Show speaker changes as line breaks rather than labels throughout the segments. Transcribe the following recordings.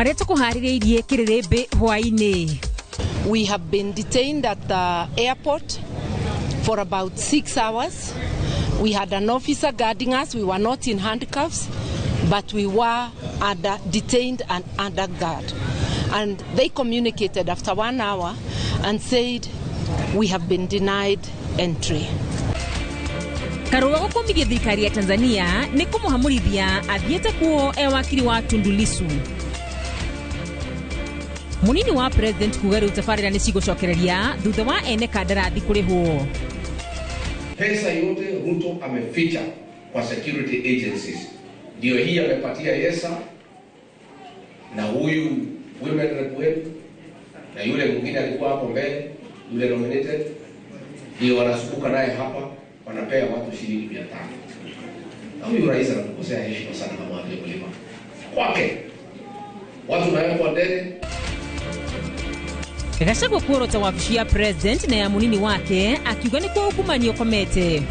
Marĩa tũkũharĩrĩirie kĩrĩrĩmbĩ hwaĩ-inĩ.
We have been detained at the airport for about 6 hours. We had an officer guarding us. We were not in handcuffs, but we were under, detained and under guard. And they communicated after 1 hour and said, we have been denied entry.
Karua gũkũmithia thirikari ya Tanzania nĩ kũmũhamũrithia athiĩte kuo e wakiri wa Tundu Lissu. Munini wa president kuga rĩu tabarĩra nĩ cigũcokereria thutha wa ene kandarathi kũrĩhwo.
Pesa yote Ruto ameficha kwa security agencies, ndio hii amepatia Yesa na huyu women rep wetu na yule mwingine alikuwa hapo mbele, yule nominated, ndio wanasukuka naye hapa, wanapea watu shilingi 500. Na huyu rais anatukosea heshima sana kama watu kulima kwake, watu nawekwa ndege.
Gachagua kuorota wabici ya president na ya munini wake akiuga nĩ kwa ungumania ũkomete.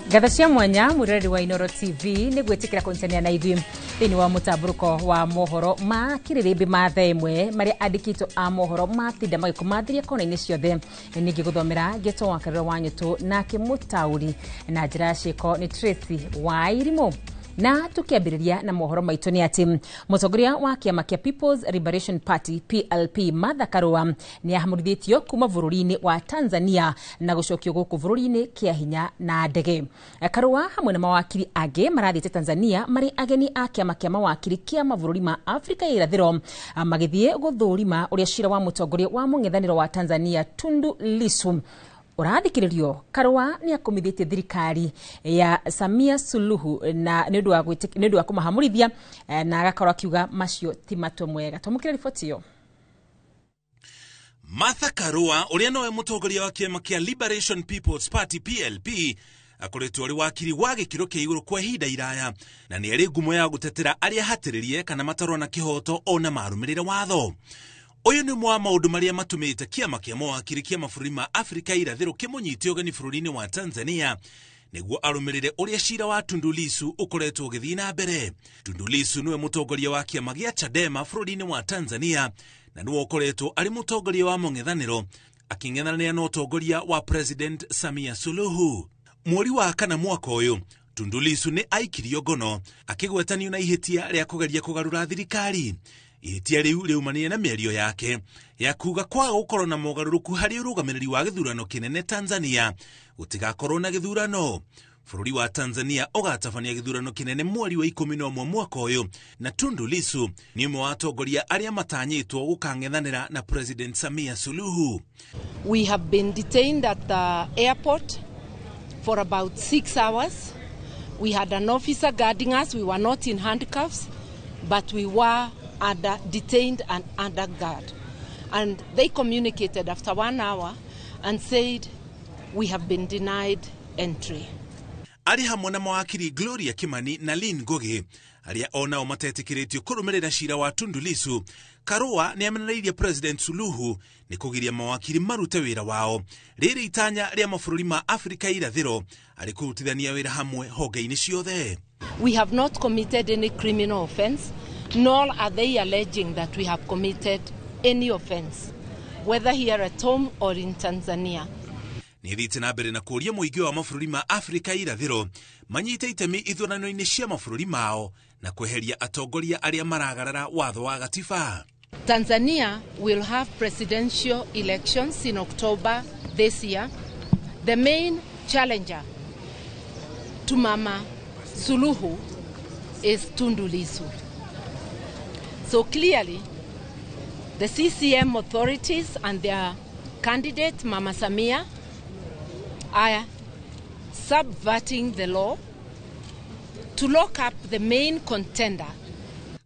Ngatha cia mwanya mwĩroreri wa Inooro TV nĩ gwĩtĩkĩra kũnyitanĩra na ithuĩ thĩinĩ wa mũtambũrũko wa mohoro ma kĩrĩrĩmbĩ ma thaa ĩmwe marĩa andĩkĩtwo a mohoro matinda magĩkũmathĩria kona-inĩ ciothe. Ningĩ gũthomera ngĩtwo wa Karũra wa Nyũtũ nake mũtaũri na njĩra ya ciĩko nĩ Tracy Wairimũ. Na tukiambĩrĩria na mohoro maitũ nĩ atĩ mũtongoria wa kĩama kĩa People's Liberation Party PLP Martha Karua nĩ ahamũrithĩtio kuma bũrũri-inĩ wa Tanzania na gũcokio gũkũ bũrũri-inĩ kĩa hinya na ndege. Karua hamwe na mawakiri angĩ marathiĩte Tanzania marĩ ageni a kĩama kĩa mawakiri kĩa mabũrũri ma Afrika ya irathĩro magĩthiĩ gũthũrima ũrĩa cira wa mũtongoria wa mũng'ethanĩro wa Tanzania Tundu Lissu ũrathikĩrĩrio. Karua nĩ akũmithĩtie thirikari ya Samia Suluhu na nĩ ũndũ wa kũmahamũrithia na agakorwo akiuga macio ti matua mwega. Twamũkĩre riboti ĩyo.
Martha Karua ũrĩa nowe mũtongoria wa kĩama kĩa Liberation People's Party PLP akoretwo arĩ wakiri wa gĩkĩro kĩa igũrũ kwa ihinda iraya na nĩ arĩ ngumo ya gũtetera arĩa hatĩrĩrie kana matarona kĩhoto ona marũmĩrĩre watho. Ũyũ nĩ ũmwe wa maũndũ marĩa matũmĩte kĩama kĩa mawakiri kĩa mabũrũri ma Afrika irathĩro kĩmũnyite ũgeni bũrũri-inĩ wa Tanzania nĩguo arũmĩrĩre ũrĩa cira wa Tundu Lissu ũkoretwo ũgĩthiĩ na mbere. Tundu Lissu nĩwe mũtongoria wa kĩama gĩa Chadema bũrũri-inĩ wa Tanzania na nĩwe ũkoretwo arĩ mũtongoria wa mũng'ethanĩro akĩng'ethanĩra na ũtongoria wa President Samia Suluhu. Mweri wa kana mwaka ũyũ Tundu Lissu nĩ aikirio ngono akĩgwetanio na ihĩtia rĩa kũgeria kũgarũra thirikari. Ihĩtia rĩu rĩumanire na mĩario yake ya kuga kwaga gũkorwo na mogarũrũku harĩ ũrũgamĩrĩri wa gĩthurano kĩnene Tanzania gũtigakorwo na gĩthurano. Bũrũri wa Tanzania ũgatabania gĩthurano kĩnene mweri wa 11 mwaka ũyũ na Tundu Lissu nĩ ũmwe wa atongoria arĩa matanyĩtwo gũkang'ethanĩra na President Samia Suluhu.
We have been detained at the airport for about 6 hours. We had an officer guarding us. We were not in handcuffs, but we were under, detained and under guard. And they communicated after 1 hour and said, we have been denied entry.
Arĩ hamwe na mawakiri Gloria Kimani na Lynn Ngugi arĩa onao matetĩkĩrĩtio kũrũmĩrĩra cira wa Tundu Lissu. Karua nĩ amenereirie President Suluhu nĩ kũgiria mawakiri marute wĩra wao rĩrĩ itanya rĩa mabũrũri ma Afrika irathĩro arĩ kũrutithania wĩra hamwe honge-inĩ ciothe.
We have not committed any criminal offense, nor are they alleging that we have committed any offense, whether here at home or in Tanzania.
Nĩ thiĩte na mbere na kũũria mũingĩ wa mabũrũri ma Afrika irathĩro manyite itemi ithurano-inĩ cia mabũrũri mao na kweheria atongoria arĩa maragarara watho wa gatiba.
Tanzania will have presidential elections in October this year. The main challenger to Mama Suluhu is Tundu Lissu. So clearly, the CCM authorities and their candidate, Mama Samia, are subverting the law to lock up the main contender.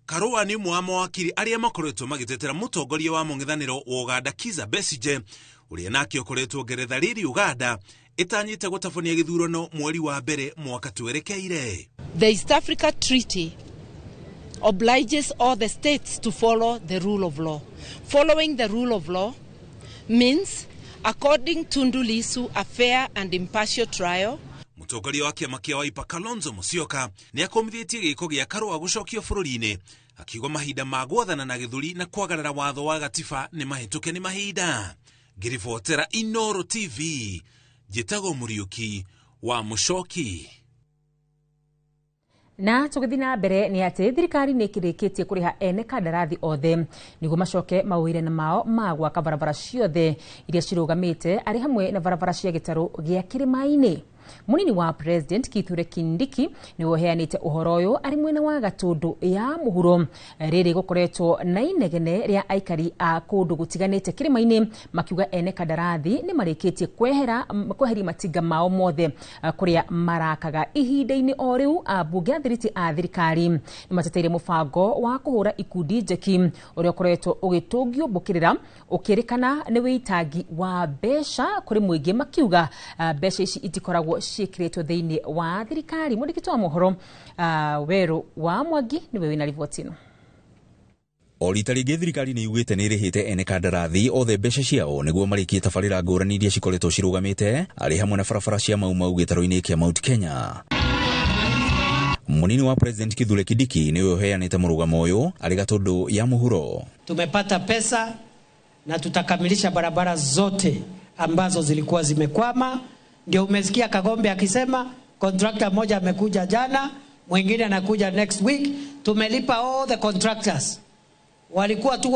Karua nĩ ũmwe wa mawakiri arĩa makoretwo magĩtetera mũtongoria wa mũng'ethanĩro wa Uganda Kizza Besigye ũrĩa nake ũkoretwo Ngeretha rĩrĩ Uganda ĩtanyĩte gũtabania gĩthurano mweri wa mbere mwaka twerekeire.
The East Africa Treaty obliges all the states to follow the rule of law. Following the rule of law means, according to Tundu Lissu, a fair and impartial trial.
Mũtongoria wa kĩama kĩa Wiper Kalonzo Musyoka nĩ akomithĩtie gĩko gĩa Karũa gũcokio bũrũri-inĩ, akiuga mahinda ma gwathana na gĩthũri na kwagarara watho wa gatiba nĩ mahĩtũke nĩ mahinda. Ngĩribotera Inooro TV, njĩtagwo Mũriũki wa Mũcoki.
Na tũgĩthiĩ na mbere nĩ atĩ thirikari nĩ ĩkĩrĩkĩtie kũrĩha ene kandarathi othe nĩguo macoke mawĩra mao ma gwaka barabara ciothe iria cirũgamĩte arĩ hamwe na barabara cia gĩtarũ gĩa kĩrĩma-inĩ. Munini wa President Kithure Kindiki nĩwe ũheanĩte ũhoro ũyũ arĩ mwena wa Gatũndũ ya mũhuro. Rĩrĩ gũkoretwo na inegene rĩa aikari a kũndũ gũtiganĩte kĩrĩma-inĩ makiuga ene kandarathi nĩ marĩkĩtie kweheria matinga mao mothe kũrĩa marakaga. Ihinda-inĩ o rĩu ambunge a thiriti a thirikari nĩ mateteire mũbango wa kũhũra ikundi njeki ũrĩa ũkoretwo ũgĩtũngio mbũkĩrĩra ũkĩrĩkana nĩ wĩitangi wa mbeca kũrĩ mũingĩ, makiuga mbeca ici itikoragwo ciĩkĩrĩtwo thĩinĩ wa thirikari. Mwandĩki wa mohoro Werũ wa Mwangi nĩwe wĩna riboti ĩno.
O rita rĩngĩ thirikari nĩ yugĩte nĩ ĩrĩhĩte ene kandarathi othe mbeca ciao nĩguo marĩkie tabarĩra ngũrani iria cikoretwo cirũgamĩte arĩ hamwe na barabara cia Mau Mau gĩtarũ-inĩ kĩa Mount Kenya. Munini wa President Kithure Kindiki nĩwe ũheanĩte mũrũgamo ũyũ arĩ Gatũndũ ya mũhuro.
Tumepata pesa na tutakamilisha barabara zote ambazo zilikuwa zimekwama. Ndio umesikia Kagombe akisema contractor mmoja amekuja jana, mwingine anakuja next week. Tumelipa all the contractors. Walikuwa tu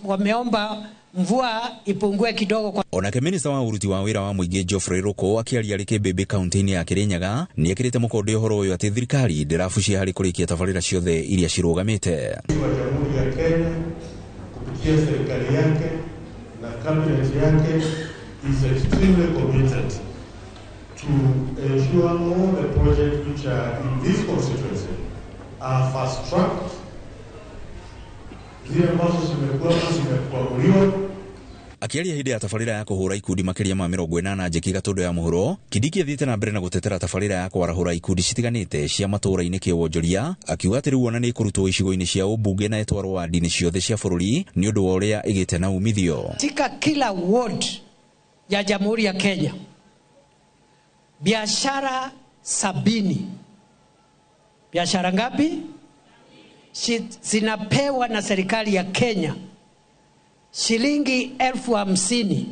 wameomba mvua ipungue kidogo kwa.
Onake minista wa uruti wa wira wa mũingĩ Geoffrey Ruku akĩaria arĩ Kĩmbĩmbĩ kaunti-inĩ ya Kĩrĩnyaga nĩ ekĩrĩte mũkonde ũhoro ũyũ atĩ thirikari ndĩrabucia harĩ kũrĩkia tabarĩra ciothe iria cirũgamĩte.
Wa Jamhuri ya Kenya kupitia serikali yake na cabinet yake is extremely committed to ensure all the projects which are in this constituency are fast-tracked. Zile ambazo zimekuwa zimekwamuliwa.
Akĩaria hĩndĩ ya tabarĩra ya kũhũra ikundi makĩria ma 80 njeki Gatũndũ ya mũhuro, Kindiki athiĩte na mbere na gũtetera tabarĩra ya kwarahũra ikundi citiganĩte cia matũũra-inĩ kĩwonjoria, akiuga atĩ rĩu ona nĩ ĩkũrutwo icigo-inĩ cia ũmbunge na ĩtwarwo wandi-inĩ ciothe cia bũrũri nĩ ũndũ wa ũrĩa ĩgĩte na umithio.
Katika kila ward ya Jamhuri ya Kenya biashara 70, biashara ngapi zinapewa na serikali ya Kenya shilingi 50,000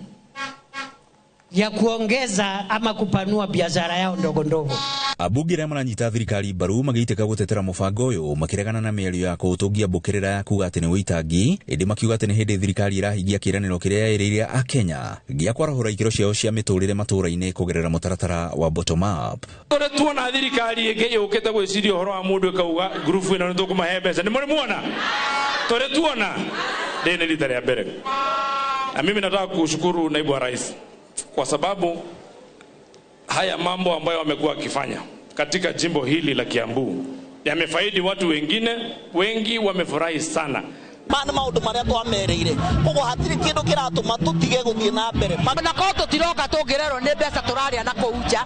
ya kuongeza ama kupanua biashara yao ndogo ndogo.
Abunge arĩa maranyita thirikari mbaru magĩitĩka gũtetera mũbango ũyũ makĩregana na mĩario ya kũũtũngia mbũkĩrĩra ya kuga atĩ nĩ wĩitangi, ĩndĩ makiuga atĩ nĩ hĩndĩ thirikari ĩrahingia kĩĩranĩro kĩrĩa yerĩire Akenya gĩa kwarahũra ikĩro ciao cia mĩtũrĩre matũũra-inĩ kũgerera mũtaratara wa bottom up.
Tũrĩ tuona thirikari ĩngĩ yũkĩte gwĩciria ũhoro wa mũndũ ĩkauga ngurubu ĩno nĩ tũkũmahe mbeca. Nĩ mũrĩ muona? Tũrĩ tuona? Rĩrĩ nĩ rita rĩa mbere. Na mimi nataka kushukuru naibu wa rais kwa sababu haya mambo ambayo wamekuwa wakifanya katika jimbo hili la Kiambu yamefaidi watu wengine, wengi wamefurahi sana.
Mana maundu maria twamereire koguo hatiri kindu kiratuma tutige guthie na mbere
na ko tutiroka tungirerwo ni mbeca turaria na kuu nja,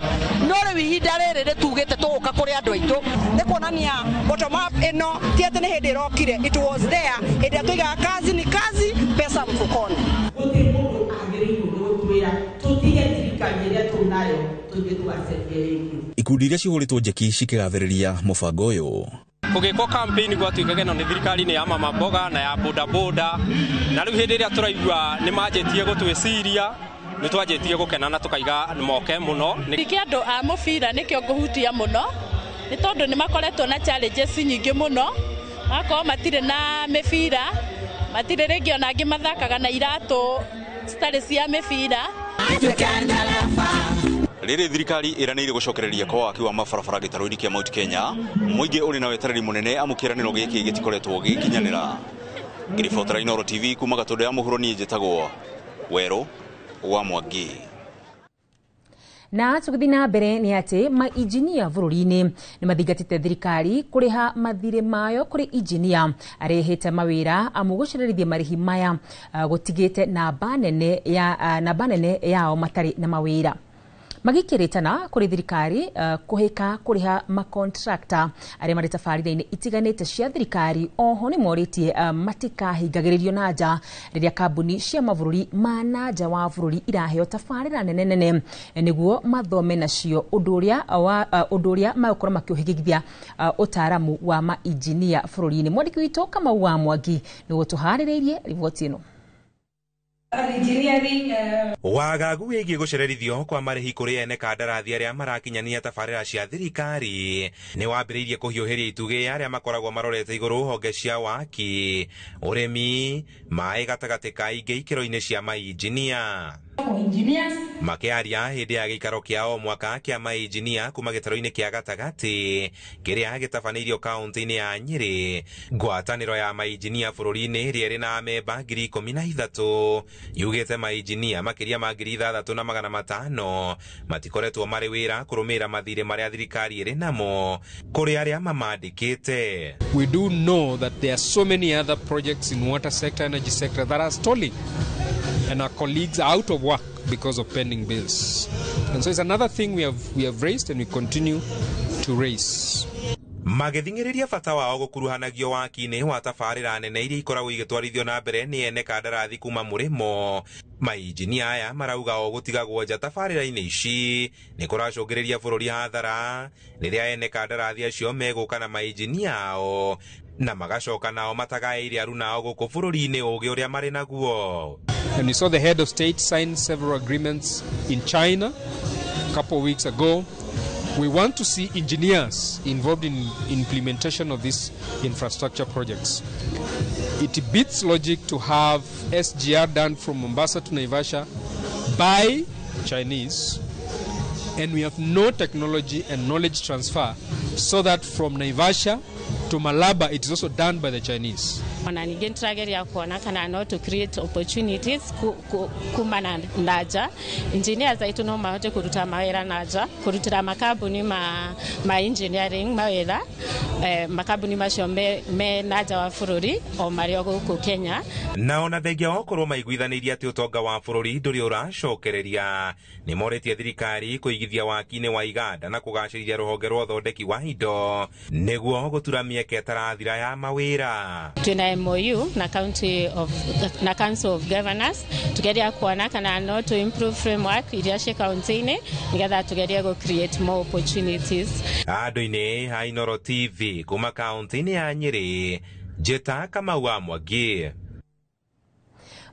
no riu ihinda riri ni tugite tuguka kuri andu aitu.
Ni kuonania bottom up ino ti ati ni hindi irokire, it was there hindi tuigaga kazi ni kazi, pesa mfukoni.
Gutiri mundu agiriirwo ni gutwira tutige thirikari iria tunayo tuthie tugacenjie ringi.
Ikundi iria cihũrĩtwo njeki cikĩgathĩrĩria mũbango ũyũ.
Kũgĩkwo campaign gwatuĩkaga ĩno nĩ thirikari nĩ ya mama mboga na ya boda boda, na rĩu hĩndĩ ĩrĩa tũraigua nĩ manjĩtie gũtwĩciria nĩ twanjĩtie gũkena na tũkaiga moke mũno.
Ningĩ andũ a mũbira nĩkĩo ngũhutia mũno nĩ tondũ nĩ makoretwo na challenges nyingĩ mũno, magakorwo matirĩ na mĩbira, matirĩ rĩngĩ ona angĩ mathakaga na iratũ citarĩ cia mĩbira.
Rĩrĩ thirikari ĩranĩire gũcokereria kwa waki wa mabarabara gĩtarũ-inĩ kĩa Mount Kenya, mũingĩ ũrĩ na wetereri mũnene amu kĩĩranĩro gĩkĩ gĩtikoretwo gĩgĩkinyanĩra. Ngĩribotera Inooro TV kuma Gatũndũ ya mũhuro, niĩ njĩtagwo Werũ wa Mwangi.
Na tũgĩthiĩ na mbere nĩ atĩ mainjinia bũrũri-inĩ nĩ mathingatĩte thirikari kũrĩha mathirĩ mayo kũrĩ injinia arehete mawĩra amu gũcererithia marĩhi maya gũtigĩte namba nene yao matarĩ na mawĩra. Magĩkĩrĩtana kũrĩ thirikari kũhĩka kũrĩha makontrakta arĩa marĩ tabarĩra-inĩ itiganĩte cia thirikari. Oho nĩ morĩtie matikahingagĩrĩrio na nja rĩrĩa kambuni cia mabũrũri ma na nja wa bũrũri iraheo tabarĩra nene nene nĩguo mathome nacio ũndũ ũrĩa magũkorwo makĩũhĩgĩthia ũtaaramu wa mainjinia bũrũri-inĩ. Mwandĩki witũ Kamau wa Mwangi nĩguo tũharĩrĩirie riboti ĩno.
Wagagu wĩgiĩ gũcererithio kwa marĩhi kũrĩ ene kandarathi arĩa marakinyania tabarĩra cia thirikari nĩ wambĩrĩirie kũhiũhĩria itugĩ arĩa makoragwo marorete igũrũ honge cia waki, ũrĩmi, maĩ gatagatĩ ka ingĩ ikĩro-inĩ cia mainjinia. Makĩaria hĩndĩ ya gĩikaro kĩa o mwaka kĩa mainjinia kuma gĩtarũ-inĩ kĩa gatagatĩ kĩrĩa gĩtabanĩirio kaũntĩ-inĩ ya Nyĩrĩ, ngwatanĩro ya mainjinia bũrũri-inĩ ĩrĩa ĩrĩ na amemba 13,000 yugĩte mainjinia makĩria ma 6,500 matikoretwo marĩ wĩra kũrũmĩrĩra mathirĩ marĩa thirikari ĩrĩ namo kũrĩ arĩa mamandĩkĩte.
We do know that there are so many other projects in water sector, energy sector that are stalling, and our colleagues are out of work because of pending bills. And so it's another thing we have raised and we continue to raise.
Magĩthing'ĩrĩria bata wao gũkuruhanagio waki-inĩ wa tabarĩra nene iria ikoragwo igĩtwarithio na mbere nĩ ene kandarathi kuma mũrĩmo, mainjinia aya marauga o gũtigagwo nja tabarĩra-inĩ ici nĩ kũracũngĩrĩria bũrũri hathara rĩrĩa ene kandarathi acio megũka na mainjinia ao na magacoka nao matagaĩire aruna ao gũkũ bũrũri-inĩ ũgĩ ũrĩa marĩ naguo.
And we saw the head of state sign several agreements in China a couple of weeks ago. We want to see engineers involved in implementation of these infrastructure projects. It beats logic to have SGR done from Mombasa to Naivasha by Chinese, and we have no technology and knowledge transfer so that from Naivasha to Malaba it is also done by the Chinese.
Ona ningĩ nĩtũrageria kuona kana no to create opportunities kuma na nja. Engineers aitũ no mahote kũruta mawĩra na nja, kũrutĩra makambuni ma engineering mawĩra, makambuni macio me na nja wa bũrũri o marĩ o gũkũ Kenya.
Na ona thengia wa gũkorwo maiguithanĩirie atĩ ũtonga wa bũrũri ndũrĩ ũracokereria, nĩ morĩtie thirikari kũigithia waki-inĩ wa iganda na kũgacĩrithia rũhonge rwa ũthondeki wa indo nĩguo gũtura mĩeke ĩtarathira ya mawĩra.
Twĩna MOU na county of na Council of Governors tugeria kuona kana no to improve framework iria cia county-inĩ nigetha tugerie go create more opportunities.
Andũ-inĩ ha Inooro TV kuma kaunti-inĩ ya Nyĩrĩ, Njĩta Kamau wa Mwangi.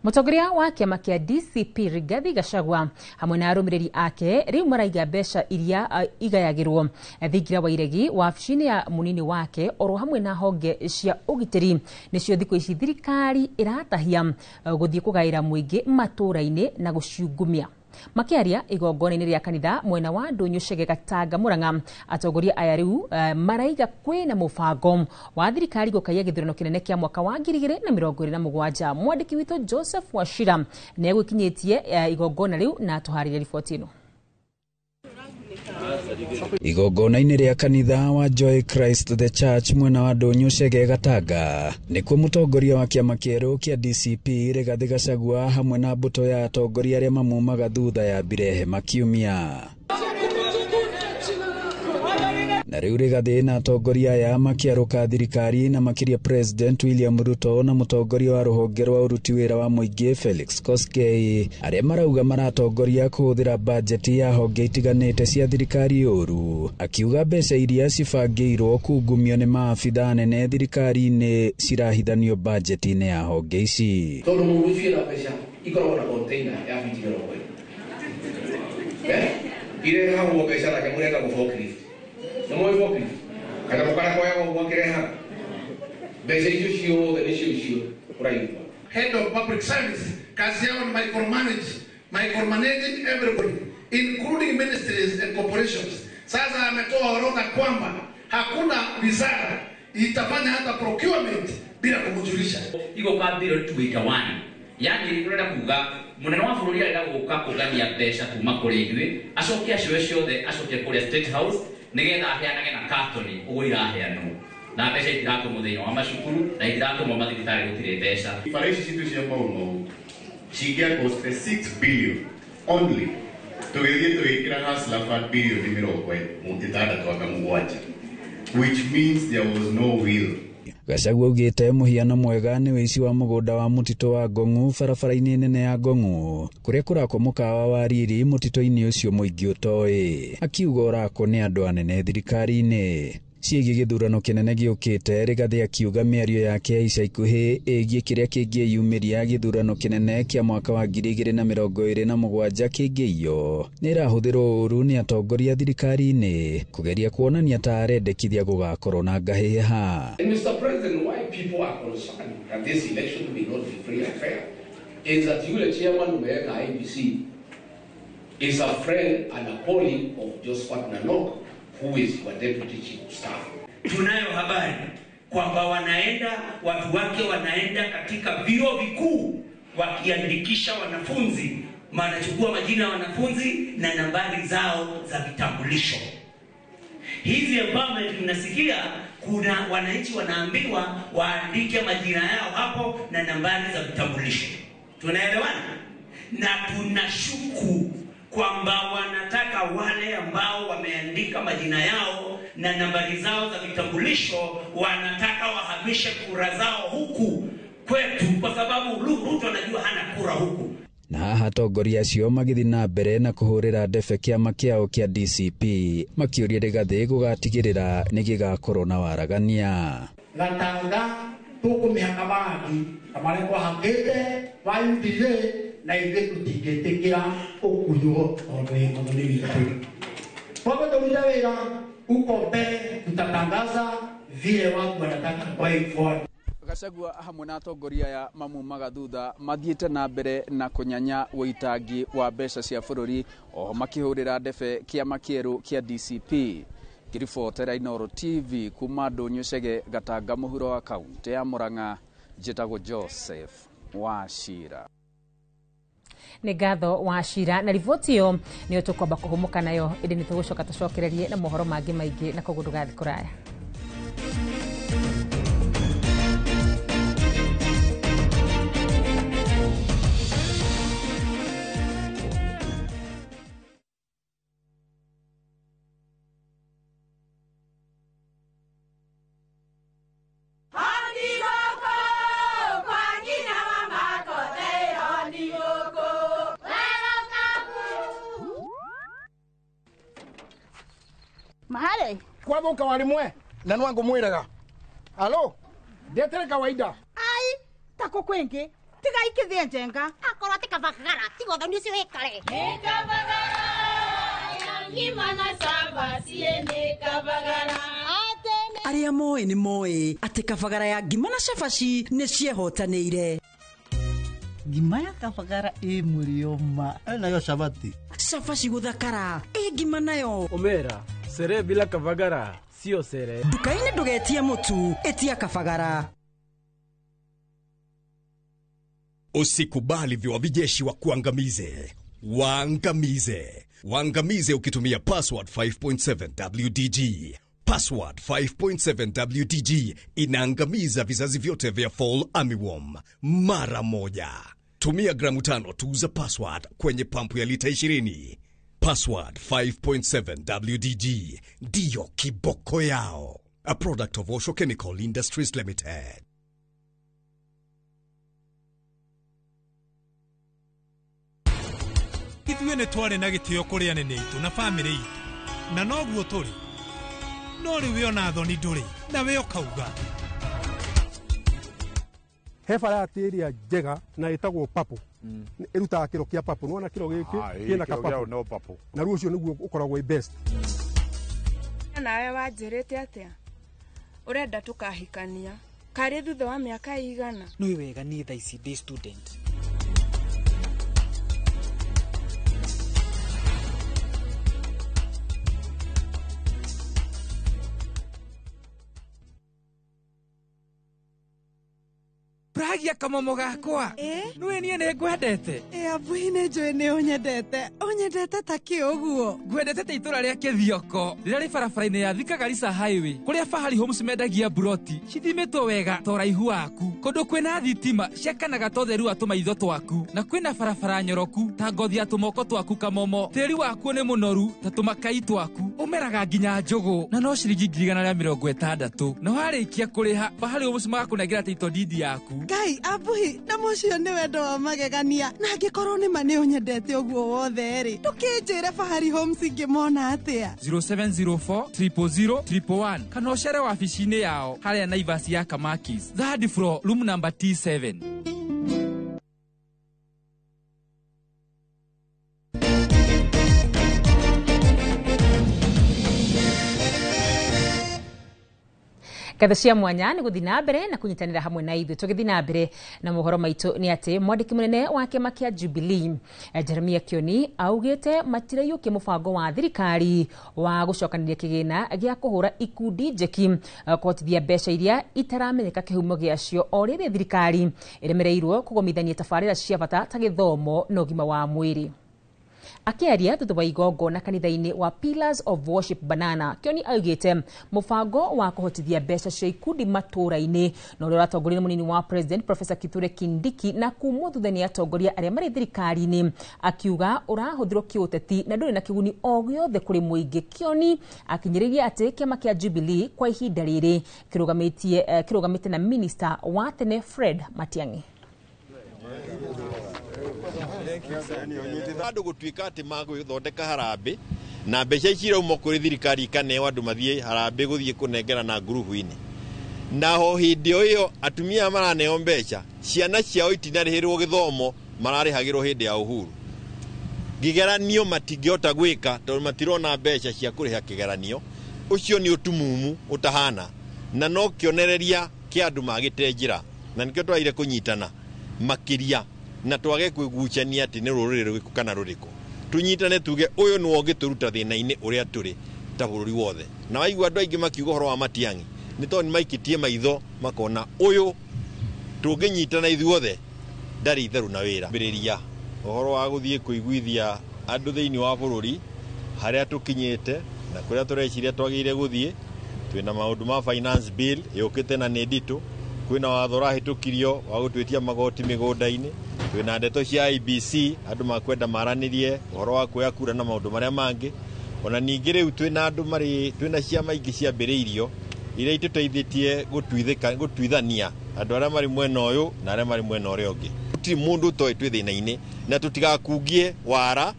Mũtongoria wa kĩama kĩa DCP Rigathi Gachagua hamwe na arũmĩrĩri ake rĩu maraiga mbeca iria igayagĩrwo thingira wa iregi wabici-inĩ ya mũnini wake oro hamwe na honge cia ũgitĩri nĩcio thikũ ici thirikari ĩratahia gũthiĩ kũgaĩra mũingĩ matũũra-inĩ na gũciungumia. Makĩaria igongona-inĩ rĩa kanitha mwena wa Ndũnyũ Chege Gatanga Murang'a, atongoria aya rĩu maraiga kwĩna mũbango wa thirikari gũkaiya gĩthurano kĩnene kĩa mwaka wa 2027. Mwandĩki witũ Joseph Wachira nĩ egwĩkinyĩtie igongona rĩu na atũharĩrie riboti ĩno.
Igongona-inĩ rĩa kanitha wa Joy Christ the Church mwena wa Ndũnyũ Chege Gatanga nĩkuo mũtongoria wa kĩama kĩerũ kĩa DCP Rigathi Gachagua hamwe na mbũtũ ya atongoria arĩa mamumaga thutha ya mbire makiumia. Na rĩu Rigathi na atongoria aya makĩarũka thirikari na makĩria President William Ruto na mũtongoria wa rũhonge rwa ũruti wĩra wa mũingĩ Felix Koskei arĩa marauga maratongoria kũhũthĩra bajeti ya honge itiganĩte cia thirikari ũru, akiuga mbeca iria cibangĩirwo kungumio nĩ maabitha anene thirikari-inĩ cirahithanio bajeti-inĩ ya honge ici.
Tondũ mũndũ ũcio ena mbeca ikoragwo na container ya fiti 40 irehagwo mbeca na kĩmwe ĩtagwo forklift.
Head of public service kazi yao ni micromanaging everybody including ministries and corporations. Sasa ametoa orodha kwamba hakuna wizara itafanya hata procurement bila kumjulisha.
Iko ka bilioni 281. Yani urenda kuga munene wa bũrũri arenda gũka kũngania mbeca kuma kũrĩ ithuĩ acoke acioe ciothe acoke kũrĩa State House nigetha aheanage na katoni ũguo iraheanwo na mbeca itiratũmwo thĩinĩ wa macukuru na itiratũmwo mathibitarĩ gũtirĩ mbeca.
Bara ici citũ cia Mau Mau cingĩacost 6 billion only. Tũgĩthiĩ tũgĩkĩra Hustler Fund bilioni 67, which means there was no will.
Gachagua augĩte mũhiano mwega nĩ ũici wa mũgũnda wa mũtitũ wa Ngong'u barabara-inĩ nene ya Ngong'u kũrĩa kũrakwo mũkawa wa riri mũtitũ-inĩ ũcio mũingĩ ũtoĩ, akiuga ũrakwo nĩ andũ anene thirikari-inĩ. Ciĩgiĩ gĩthurano kĩnene gĩũkĩte, Rigathĩ akiuga mĩario yake ya ica ikuhĩ ĩgiĩ kĩrĩa kĩngĩyumĩria gĩthurano kĩnene kĩa mwaka wa 2027 kĩngĩiywo nĩ ĩrahũthĩrwo ũũru nĩ atongoria thirikari-inĩ kũgeria kuonania ta arendekithia gũgakorwo na ngahĩha.
And Mr. President, why people are concerned that this election may not be free and fair is that yule chairman umeweka IEBC is a friend and a colleague of Josephat Nanok, who is your deputy chief of staff.
Tunayo habari kwamba wanaenda, watu wake wanaenda katika vyuo vikuu wakiandikisha wanafunzi, wanachukua majina ya wanafunzi na nambari zao za vitambulisho. Hizi empowerment mnasikia kuna wananchi wanaambiwa waandike majina yao hapo na nambari za vitambulisho. Tunaelewana? Na tunashuku kwamba wanataka wale ambao wameandika majina yao na nambari zao za vitambulisho, wanataka wahamishe kura zao huku kwetu, kwa sababu Ruto anajua hana kura huku.
Na haha atongoria acio magĩthiĩ na mbere na kũhũrĩra ndebe kĩama kĩao kĩa DCP makĩũria Rigathĩ gũgatigĩrĩra nĩ gĩgakorwo na waragania.
Gatanga tũkũmĩhaka marangi ta marĩa twahakĩte wa UDA na ithuĩ tũtingĩtĩkĩra ũkunywo tondũ ĩ mũthoni witũ. Koguo tũrute wĩra uko mbere, tutatangaza vile watu wanataka going forward.
Gachagua hamwe na atongoria aya mamumaga thutha mathiĩte na mbere na kũnyanya ũitangi wa mbeca cia bũrũri oho makĩhũrĩra ndebe kĩama kĩerũ kĩa DCP. Ngĩribotera Inooro TV kuma Ndũnyũ Chege, Gatanga mũhuro wa kaũntĩ ya Murang'a, njĩtagwo Joseph Wachira.
Nĩ ngatho Wachira na riboti ĩyo nĩyo tũkwamba kũhũmũka nayo, ĩndĩ nĩ tũgũcoka tũcokererie na mohoro mangĩ maingĩ, na koguo ndũgathiĩ kũraya.
Kwathuka warimwe na nwangu mwiraga alo ndetere kawaida
ai tako kwingi tiga ikithie njenga akorwo ti kabagara tiga uthoni ucio wikare
ni kabagara ya ngima na cabaci ni kabagara.
Arĩa moĩ nĩ moĩ atĩ kabagara ya ngima na cabaci nĩ ciehotanĩire.
Ngima ya kabagara ĩ mũrĩo ma
nayo cabaci
cabaci gũthakara ĩ ngima nayo
omera sere bila kabagara sio sere.
Nduka-inĩ ndũgetie mũtu, ĩtia kabagara.
Usikubali viwa vijeshi wa kuangamize. Waangamize. Waangamize ukitumia password 5.7 WDG. Password 5.7 WDG inaangamiza vizazi vyote vya fall armyworm mara moja. Tumia gramu 5 tu za password kwenye pampu ya lita 20. Password 5.7 WDG ndiyo kiboko yao. A product of Osho Chemical Industries Limited.
Ithuĩ nĩ twarĩ na gĩtĩo kũrĩ anene aitũ na bamĩrĩ itũ, na noguo tũrĩ. No rĩu we ona thoni ndũrĩ, na we ũkauga.
He variety ĩrĩa njega na ĩtagwo purple. Ĩrutaga kĩro kĩa purple. Nĩwona kĩro gĩkĩ kĩna ka purple. Na rĩu ũcio nĩguo ũkoragwo wĩ best.
Nawe wanjĩrĩte atĩa? Ũrenda tũkahikania karĩ thutha wa mĩaka igana?
Nĩ wega niĩ thaa ici ndĩ student.
Ngendagia kamomo gakwa. Nĩwe niĩ nĩ ngwendete.
Ĩ abuhi nĩ njũĩ nĩ ũnyendete. Ũnyendete ta kĩ ũguo?
Ngwendete ta itũra rĩa Kĩthioko rĩrĩa rĩ barabara-inĩ ya Thika Garissa Highway kũrĩa Fahari Homes mendagia buroti cithimĩtwo wega ta ũraihu waku, kũndũ kwĩna thitima ciakanaga ta ũtheru wa tũmaitho twaku, na kwĩna barabara nyoroku ta ngothi ya tũmoko twaku kamomo. Tĩri wakuo nĩ mũnoru ta tũmakai twaku, ũmeraga nginya njũgũ na no ciringi 160,000. Na warĩkia kũrĩha Fahari Homes magakũnengera title deed yaku.
Ngai abuhi, na mũcio nĩ wendo wa magegania. Na angĩkorwo nĩ ma nĩ ũnyendete ũguo wothe rĩ, ndũkĩnjĩre Fahari Homes ingĩmona atĩa?
0704 000 111 kana ũcere wabici-inĩ yao harĩa Naivas ya Kamakis, third floor, room number T7.
Ngatho cia mwanya nĩ gũthiĩ na mbere na kũnyitanĩra hamwe na ithuĩ. Tũgĩthiĩ na mbere na mohoro maitũ nĩ atĩ mwandĩki mũnene wa kĩama kĩa Jubilee Jeremiah Kioni augĩte matiraiyũkia mũbango wa thirikari wa gũcokanĩria kĩgĩna gĩa kũhũra ikundi njeki kũhotithia mbeca iria itaramenyeka kĩhumo gĩacio o rĩrĩ thirikari ĩremereirwo kũgomithania tabarĩra cia bata ta gĩthomo na ũgima wa mwĩrĩ. Akĩaria thutha wa igongona kanitha-inĩ wa Pillars of Worship Banana, Kioni augĩte mũbango wa kũhotithia mbeca cia ikundi matũũra-inĩ na ũrĩa ũratongorio nĩ mũnini wa President Professor Kithure Kindiki na kumwo thutha nĩ atongoria arĩa marĩ thirikari-inĩ, akiuga ũrahũthĩrwo kĩũteti na ndũrĩ na kĩguni o gĩothe kũrĩ mũingĩ. Kioni akinyĩrĩirie atĩ kĩama kĩa Jubilee kwa ihinda rĩrĩ kĩrũgamĩte na minister wa tene Fred Matiang'i.
Andũ gũtuĩka atĩ magũthondeka harambĩ na mbeca ici irauma kũrĩ thirikari ikaneo andũ mathiĩ harambĩ gũthiĩ kũnengera na ngurubu-inĩ, na ho hĩndĩ o ĩyo atumia maraneo mbeca, ciana ciao itinarĩhĩrwo gĩthomo, mararĩhagĩrwo hĩndĩ ya Uhuru. Kĩgeranio matingĩhota gwĩka tondũ matirona mbeca cia kũrĩha kĩgeranio. Ũcio nĩ ũtumumu ũtahana na no kĩonereria kĩa andũ magĩte njĩra, na nĩkĩo twagĩrĩire kũnyitana makĩria na twage kwĩgucania atĩ nĩ rũrĩrĩ rũrĩkũ kana rũrĩkũ. Tũnyitane tuge ũyũ nĩwe ũngĩtũruta thĩna-inĩ ũrĩa tũrĩ ta bũrũri wothe. Na waigua andũ aingĩ makiuga ũhoro wa Matiang'i nĩ tondũ nĩ maikĩtie maitho makona ũyũ tũngĩnyitana ithuothe ndarĩ itherũ na wĩra. Mbĩrĩria ũhoro wa gũthiĩ kũiguithia andũ thĩinĩ wa bũrũri harĩa tũkinyĩte na kũrĩa tũreciria twagĩrĩire gũthiĩ. Twĩna maũndũ ma finance bill yũkĩte na nĩ nditũ, kwĩna watho ũrahĩtũkirio wa gũtwĩtia magoti mĩgũnda-inĩ, twĩna ndeto cia IBC andũ makwenda maranĩrie ũhoro wa kuoya kura na maũndũ marĩa mangĩ. Ona ningĩ rĩu twĩna andũ marĩ twĩna ciama ingĩ ciambĩrĩirio iria itũteithĩtie gũtuithania andũ arĩa marĩ mwena ũyũ na arĩa marĩ mwena ũrĩa ũngĩ. Gũtirĩ mũndũ ũtoĩ twĩ thĩna-inĩ, na tũtigakungie wara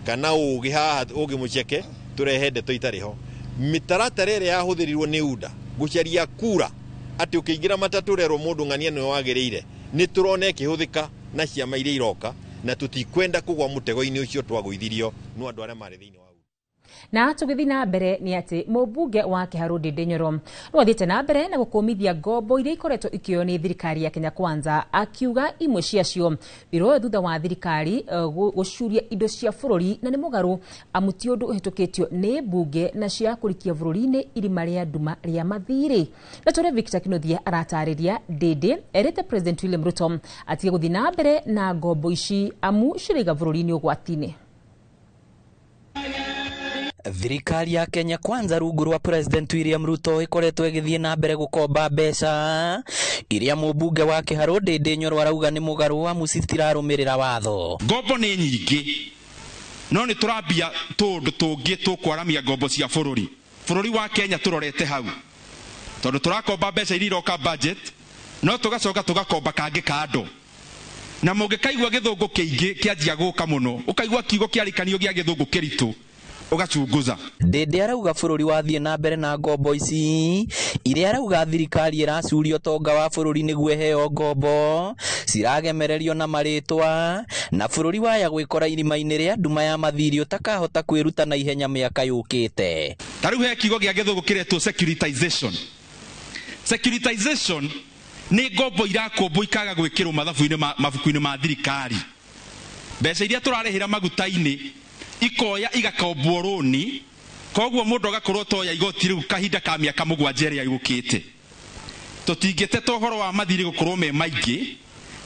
kana ũgĩ haha ũgĩ mũceke tũrehe ndeto itarĩ ho. Mĩtaratara ĩrĩa yahũthĩrirwo nĩ UDA gũcaria kura atĩ ũkĩingĩra matatũ ũrerwo mũndũ ng'ania nĩwe wagĩrĩire, nĩ tũrona ĩkĩhũthĩka na ciama iria iroka, na tũtikwenda kũgwa mũtego-inĩ ũcio twagũithirio nĩ andũ arĩa marĩ thĩinĩ wa.
Na tũgĩthiĩ na mbere nĩ atĩ mũmbunge wa Kĩharũ Ndindi Nyoro nĩ athiĩte na mbere na gũkũmithia ngombo iria ikoretwo ikĩoywo nĩ thirikari ya Kenya Kwanza, akiuga imwe ciacio iroywo thutha wa thirikari gũcuria indo cia bũrũri na nĩ mũgarũ amu ti ũndũ ũhĩtũkĩtio nĩ mbunge na cia kũrikia bũrũri-inĩ irima rĩa nduma rĩa mathirĩ. Na tũrĩa Victor Kinuthia aratarĩria, Ndindi erĩte President William Ruto atige gũthiĩ na mbere na ngombo ici amu ciraiga bũrũri-inĩ ũgwati-inĩ.
Thirikari ya Kenya Kwanza rungu rwa President William Ruto ikoretwo ĩgĩthiĩ na mbere gũkomba mbeca iria mũmbunge wa Kĩharũ Ndindi Nyoro arauga nĩ mũgarũ amu citirarũmĩrĩra watho.
Ngombo nĩ nyingĩ no nĩ tũrambia tũũndũ tũngĩ tũkwaramia ngombo cia bũrũri. Bũrũri wa Kenya tũrorete hau tondũ tũrakomba mbeca iria iroka budget, no tũgacoka tũgakomba kangĩ kando. Na mũngĩkaigua gĩthũngũ kĩingĩ kĩanjia gũka mũno, ũkaigua kiugo kĩarĩkanio gĩa gĩthũngũ kĩritũ, ũgacunguza.
Ndindi arauga bũrũri wathiĩ na mbere na ngombo ici iria arauga thirikari ĩracuria ũtonga wa bũrũri nĩguo ĩheo ngombo ciragemererio na marĩtwa, na bũrũri waya gwĩkora irima-inĩ rĩa nduma ya mathirĩ ũtakahota kwĩruta na ihenya mĩaka yũkĩte.
Ta rĩu he kiugo gĩa gĩthũngũ kĩretwo securitization. Securitization nĩ ngombo irakombwo ikaga gwĩkĩrwo mathabu-inĩ mabuku-inĩ ma thirikari. Mbeca iria tũrarĩhĩra maguta-inĩ ikoya igakombwo rũni, koguo mũndũ agakorwo toya igoti rĩu kahinda ka mĩaka 7 ĩrĩa yũkĩte. Tũtingĩteta ũhoro wa mathirĩ gũkorwo me maingĩ,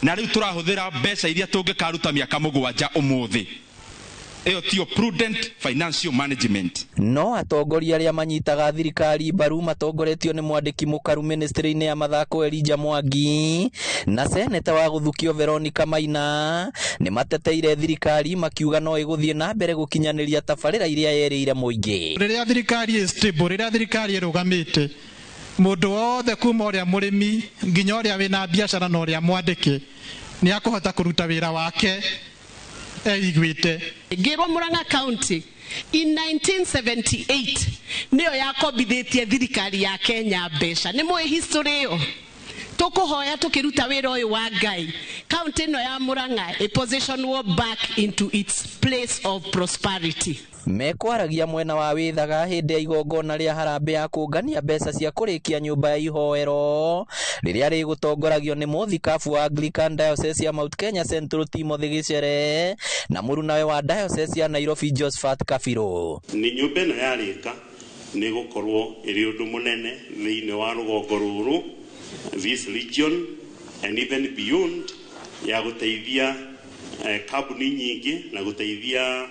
Na rĩu tũrahũthĩra mbeca iria tũngĩkaruta mĩaka 7 ũmũthĩ. Ĩyo tiyo prudent financial management.
No atongoria arĩa manyitaga thirikari mbaru matongoretio nĩ mwandĩki mũkaru ministry-inĩ ya mathako Elijah Mwangi na seneta wa gũthukio Veronica Maina nĩ mateteire thirikari makiuga no ĩgũthiĩ na mbere gũkinyanĩria tabarĩra iria yerĩire mũingĩ.
Rĩrĩa thirikari ĩ stable, rĩrĩa thirikari ĩrũgamĩte, mũndũ wothe kuma ũrĩa mũrĩmi nginya ũrĩa wĩna biacara na ũrĩa mwandĩke nĩ akũhota kũruta wĩra wake eiguĩte.
Ngĩrwo Murang'a County in 1978 nĩyo yakombithĩtie thirikari ya Kenya mbeca. Nĩ mũĩ history ĩyo? Tũkũhoya tũkĩruta wĩra ũyũ wa Ngai, county ĩno ya Murang'a ĩpositionwo back into its place of prosperity.
Mekwaragia mwena wa Wĩthaga hĩndĩ ya igongona rĩa harambee ya kũngania mbeca cia kũrĩkia nyũmba ya ihoero rĩrĩa rĩgũtongoragio nĩ mũthikabu wa Anglican Diocese ya Mount Kenya Central Timothy Gĩcere na mũrunawe wa Diocese ya Nairobi Josephat Kabirũ.
Nĩ nyũmba ĩno yarĩka nĩ gũkorwo ĩrĩ ũndũ mũnene thĩinĩ wa rũgongo rũrũ, this region and even beyond, ya gũteithia kambuni nyingĩ na gũteithia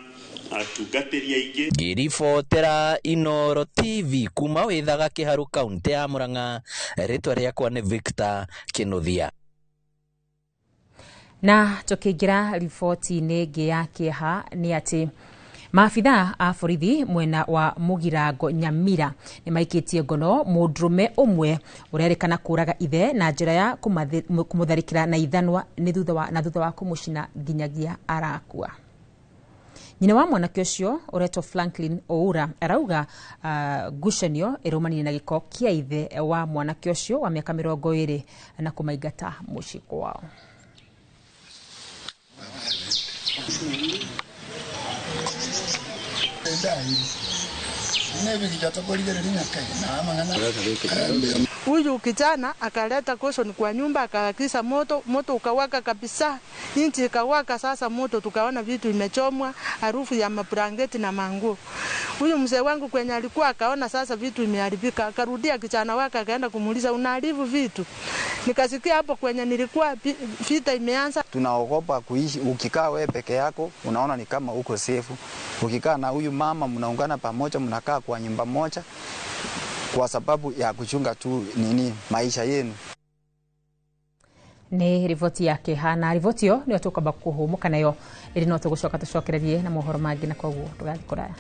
atungatĩri aingĩ.
Ngĩribotera Inooro TV kuma Wĩthaga Kĩharu kaunti ya Murang'a, rĩtwa rĩakwa nĩ Victor Kĩnuthia.
Na tũkĩingĩra riboti-inĩ ĩngĩ ya kĩeha nĩ atĩ maabitha a borithi mwena wa Mũgirango Nyamira nĩ maikĩtie ngono mũndũrũme ũmwe ũrerĩkana kũraga ithe na njĩra ya kũmũtharĩkĩra na ithanwa na thutha wa kũmũcina nginyagia arakua. Nyina wa mwanake ũcio ũretwo Franklin Oura arauga ngucanio ĩrũmanire na gĩko kĩa ithe wa mwanake ũcio wa mĩaka 20 na kũmaingata mũciĩ kwao.
Huyu kijana akaleta caution kwa nyumba, akawakisha moto, moto ukawaka kabisa, inchi ikawaka. Sasa moto tukaona vitu imechomwa, harufu ya mabrangeti na manguo. Huyu mzee wangu kwenye alikuwa akaona sasa vitu imeharibika, akarudia kijana wake akaenda kumuuliza unaharibu vitu. Nikasikia hapo kwenye nilikuwa vita imeanza.
Tunaogopa kuishi, ukikaa wewe peke yako unaona ni kama uko safe. Ukikaa na huyu mama mnaungana pamoja, mnakaa kwa nyumba moja kwa sababu ya kuchunga tu nini maisha yenu.
Nĩ riboti ya kĩeha, na riboti ĩyo nĩyo tũkwamba kũhũmũka nayo ĩrĩ no tũgũcoka tũcokererie na mohoro mangĩ, na koguo ndũgathiĩ kũraya.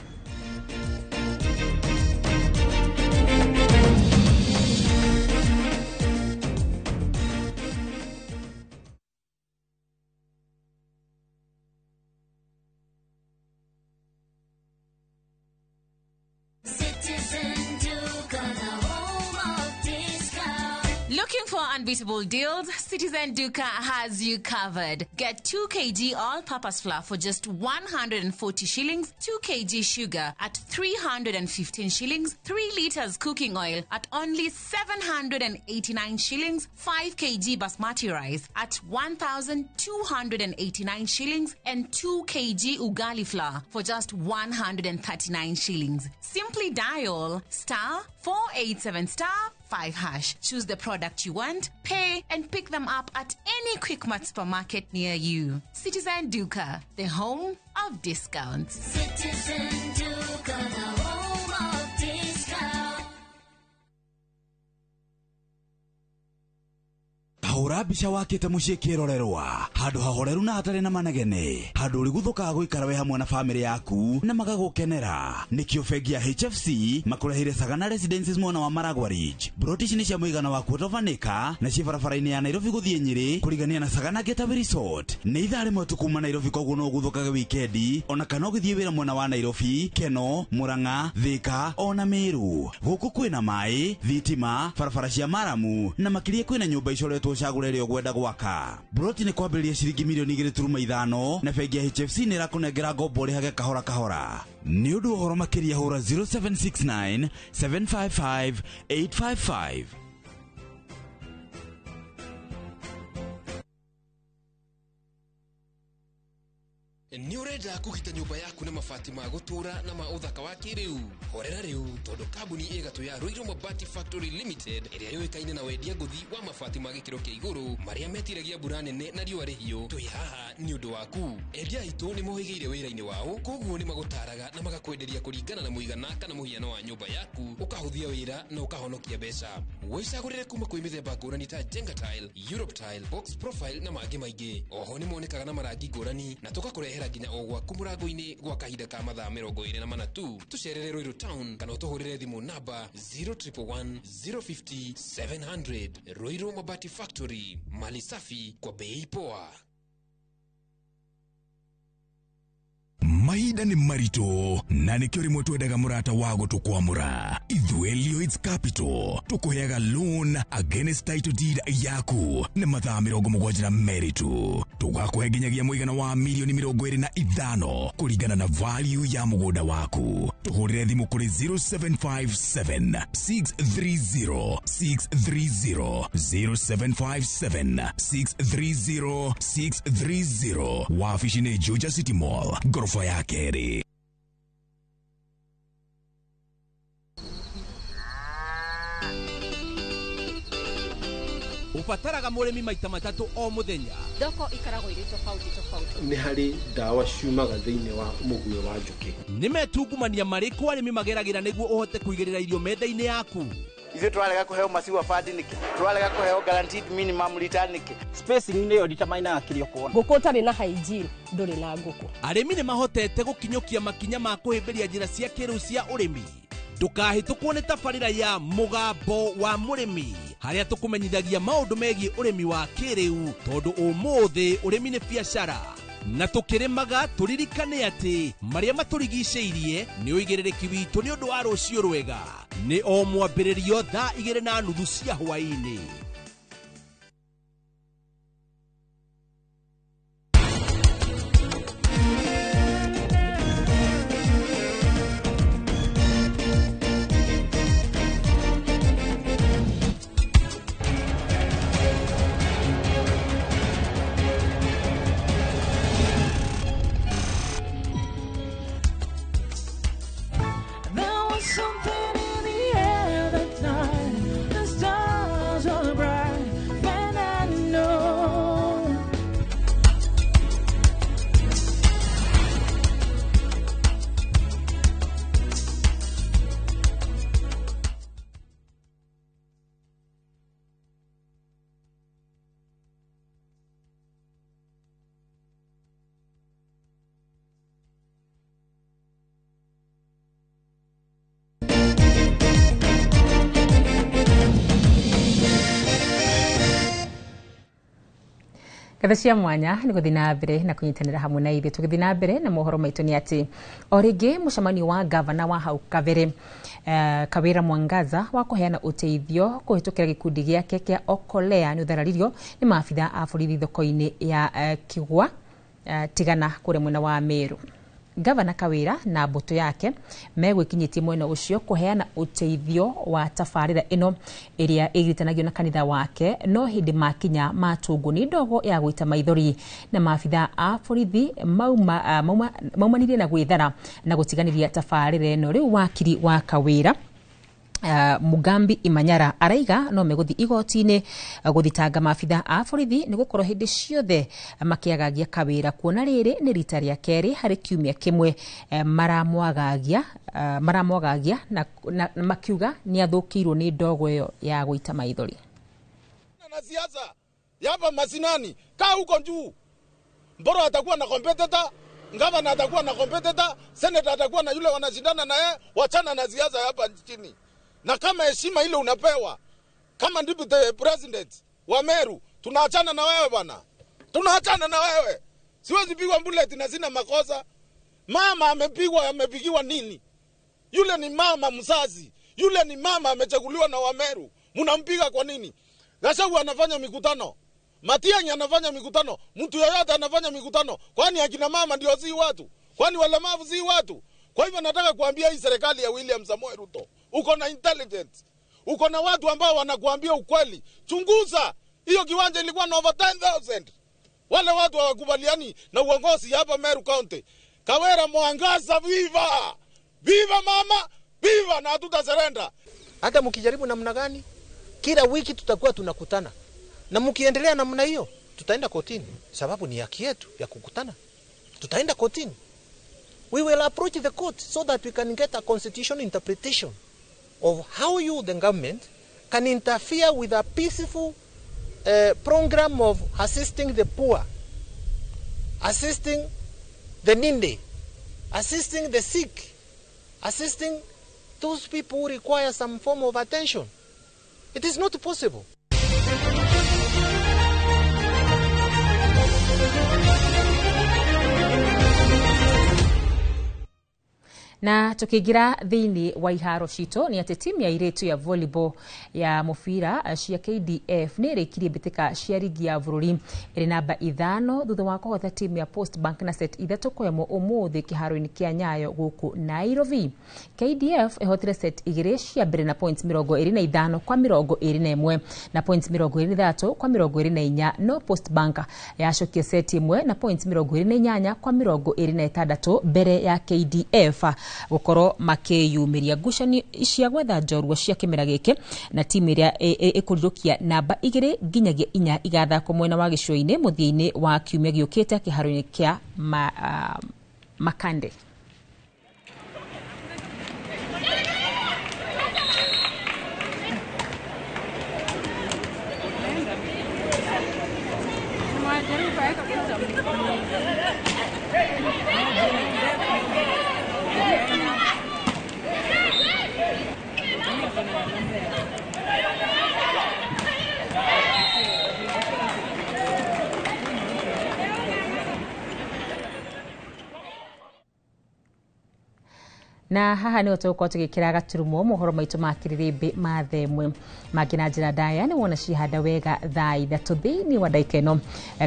Looking for unbeatable deals? Citizen Duka has you covered. Get 2 kg all-purpose flour for just 140 shillings, 2 kg sugar at 315 shillings, 3 liters cooking oil at only 789 shillings, 5 kg basmati rice at 1,289 shillings, and 2 kg ugali flour for just 139 shillings. Simply dial *487*5#. Choose the product you want, pay, and pick them up at any Quickmart supermarket near you. Citizen Duka, the home of discounts.
Citizen Duka, the home of discounts.
Hũra mbica wakĩte mũciĩ kĩrorerwa handũ hahoreru na hatarĩ na manegene, handũ ũrĩguthũkaga gũikara we hamwe na bamĩrĩ yaku na magagũkenera. Nĩkĩo bengi ya HFC makũreheire Sagana Residences mwena wa Maragwa Ridge. Broti ici nĩ cia mũigana wa quarter of an acre na ciĩ barabara-inĩ ya Nairobi gũthiĩ Nyĩrĩ kũrigania na Sagana Getaway Resort. Nĩ ithaa rĩmwe tu kuma Nairobi, koguo no ũguthũkage wikendi ona kana ũgĩthiĩ wĩra mwena wa Nairobi, Keno, Murang'a, Thika ona Meru. Gũkũ kwĩna maĩ, thitima, barabara cia maramu na makĩria kwĩna nyũmba icoretwo cagũre ĩrĩa ũgwenda gwaka. Broti nĩ kwambĩrĩria ciringi milioni 2.5 na bengi ya HFC nĩ ĩrakũnengera ngombo ũrĩhage kahora kahora. Nĩ ũndũ wa ũhoro makĩria hũra 0769 755 855.
Nĩ ũrenda kũgita nyũmba yaku na mabati ma gũtũũra na ma ũthaka wa kĩrĩu? Horera rĩu, tondũ kambuni ĩgatũ ya Ruiru Mabati Factory Limited ĩrĩa yũĩkaine na wendia ngũthi wa mabati ma gĩkĩro kĩa igũrũ marĩa metiragia mbura nene na riũa rĩhiũ, twĩ haha nĩ ũndũ waku. Endia aitũ nĩ mohĩgĩire wĩra-inĩ wao, koguo nĩ magũtaraga na magakwenderia kũringana na mũigana kana mũhiano wa nyũmba yaku, ũkahũthia wĩra na ũkahonokia mbeca. Wĩcagũrĩre kuma kwĩ mĩthemba ngũrani ta Jenga Tile, Europe Tile, Box Profile na mangĩ maingĩ. Oho nĩ monekaga na marangi ngũrani na tũgakũrehera nginya o gwaku mũrango-inĩ gwa kahinda ka mathaa 24 tu. Tũcerere Ruiru Town kana ũtũhũrĩre thimũ namba 0111 050 700. Ruiru Mabati Factory, mali safi kwa bei poa.
Mahinda nĩ maritũ na nĩkĩo rĩmwe twendaga mũrata wa gũtũkwamũra. Ithuĩ Lloyds Capital tũkũheaga loan against title deed yaku na mathaa 72 tu. Tũgakũhe nginyagia mũigana wa milioni 25 kũringana na value ya mũgũnda waku. Tũhũrĩre thimũ kũrĩ 0757 630 630, 0757 630 630. Wabici nĩ Juja City Mall, ngorofa ya kerĩ.
Ũbataraga mũrĩmi maita matatũ o mũthenya.
Thoko ikaragwo irĩ tofauti tofauti.
Nĩ harĩ ndawa ciumaga thĩinĩ wa mũguĩ wa njũkĩ.
Nĩ metungumania marĩkũ arĩmi mageragĩra nĩguo ũhote kũigĩrĩra irio metha-inĩ yaku?
Ithuĩ twarega kũheo maziwa fund nĩkĩ? Twarega kũheo guaranteed minimum return nĩkĩ?
Spacing nĩyo determinaga kĩrĩa ũkuona.
Ngũkũ ũtarĩ na hygiene ndũrĩ na ngũkũ.
Arĩmi nĩ mahotete gũkinyũkia makinya ma kũhĩmbĩria njĩra cia kĩrĩu cia ũrĩmi. Ndũkahĩtũkwo nĩ tabarĩra ya Mũgambo wa Mũrĩmi, harĩa tũkũmenyithagia maũndũ megiĩ ũrĩmi wa kĩrĩu, tondũ ũmũthĩ ũrĩmi nĩ biacara. Na tũkĩrĩmaga tũririkane atĩ marĩa matũrigicĩirie nĩ ũigĩrĩrĩki witũ nĩ ũndũ wa rũciũ rwega. Nĩ o mwambĩrĩrio thaa 2:30 cia hwaĩ-inĩ.
Ngatho cia mwanya nĩ gũthiĩ na mbere na kũnyitanĩra hamwe na ithuĩ. Tũgĩthiĩ na mbere na mohoro maitũ nĩ atĩ o rĩngĩ mũcemanio wa gavana wa hau kabere Kawira Mwangaza wa kũheana ũteithio kũhĩtũkĩra gĩkundi gĩake kĩa Okolea nĩ ũthararirio nĩ maabitha a borithi thoko-inĩ ya Kigwa Tigana kũrĩa mwena wa Meru. Gavana Kawira na mbũtũ yake megwĩkinyĩtie mwena ũcio kũheana ũteithio wa tabarĩra ĩno ĩrĩa ĩgiritanagio na kanitha wake, no hĩndĩ makinya matũngwo nĩ ndogo ya gũita maithori na maabitha a borithi maumanire na gwĩthara na gũtiganĩria tabarĩra ĩno. Rĩu wakiri wa Kawira Mugambi Imanyara araiga no megũthiĩ igoti-inĩ gũthitanga maabitha a borithi nĩ gũkorwo hĩndĩ ciothe makĩagagia Kawira, kuona rĩrĩ nĩ rita rĩa kerĩ harĩ kiumia kĩmwe maramwagagia na makiuga nĩ athũkĩirwo nĩ ndogo ĩyo ya gũita maithori.
Na siasa yapa masinani kaa huko juu, Mboro atakuwa na competitor, gavana atakuwa na competitor, senator atakuwa na yule wanashindana naye. Wachana na siasa hapa nchini. Na kama heshima ile unapewa kama deputy president wa Meru, tunaachana na wewe bwana. Tunaachana na wewe. Siwezi pigwa bullet na sina makosa. Mama amepigwa, amepigiwa nini? Yule ni mama mzazi. Yule ni mama amechaguliwa na Wameru. Mnampiga kwa nini? Gachagua anafanya mikutano. Matiang'i anafanya mikutano. Mtu yeyote anafanya mikutano. Kwani akina mama ndio si watu? Kwani walemavu si watu? Kwa hivyo nataka kuambia hii serikali ya William Samoei Ruto, uko na intelligence, uko na watu ambao wanakuambia ukweli. Chunguza hiyo kiwanja ilikuwa na over 10,000. Wale watu hawakubaliani na uongozi hapa Meru County. Kawera Mwangaza, viva! Viva mama, viva, na hatutasurrender.
Hata mkijaribu namna gani, kila wiki tutakuwa tunakutana. Na mkiendelea namna hiyo, tutaenda kotini. Sababu ni haki yetu ya kukutana. Tutaenda kotini. We will approach the court so that we can get a constitutional interpretation of how you, the government, can interfere with a peaceful program of assisting the poor, assisting the needy, assisting the sick, assisting those people who require some form of attention. It is not possible.
Na tukiingira thiini wa iharo citũ nĩ atĩ timu ya airĩtu ya volleyball ya mũbira cia KDF nĩ ĩrĩkirie mbĩtĩka cia rigi ya bũrũri ĩrĩ namba 5 thutha wa kũhota timu ya Post Bank na set 3-1 ũmũthĩ kĩharo-inĩ kĩa Nyayo gũkũ Nairobi. KDF ĩhotire set 2 cia mbere na points 25 kwa 21 na points 23 kwa 24, no Post Bank yacokia set 1 na points 28 kwa 26 mbere ya KDF gukorwo makiyumiria ngucanio cia gwetha njorua cia kimera giki na timu iria ikurirũkia namba 2 nginyagia 4 igathakwo mwena wa gĩcũa-inĩ mũthia-inĩ wa kiumia gĩũkĩte kĩharo-inĩ kĩa Makande. Na haha nä tågåkorwo tå gä kä ra gaturumo mohoro maitå ma kä ma themwe mangä na njä ra ndaya nä wona cihanda wega thaa 3 thä-inä wa ndagä ä no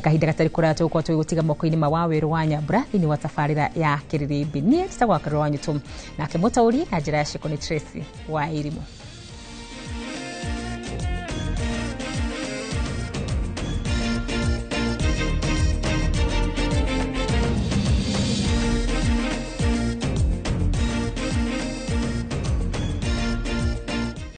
kahinda gatarä kå raya tå gåkorwo tå gä gå tiga moko-inä ma Wawerũ wa Nyambura thä-inä wa tabarä ra ya kä rä rä niä tagwakarwo wa nyå tå nake må taå ri na njä ra ya ciko nä Tracy wa Irimũ.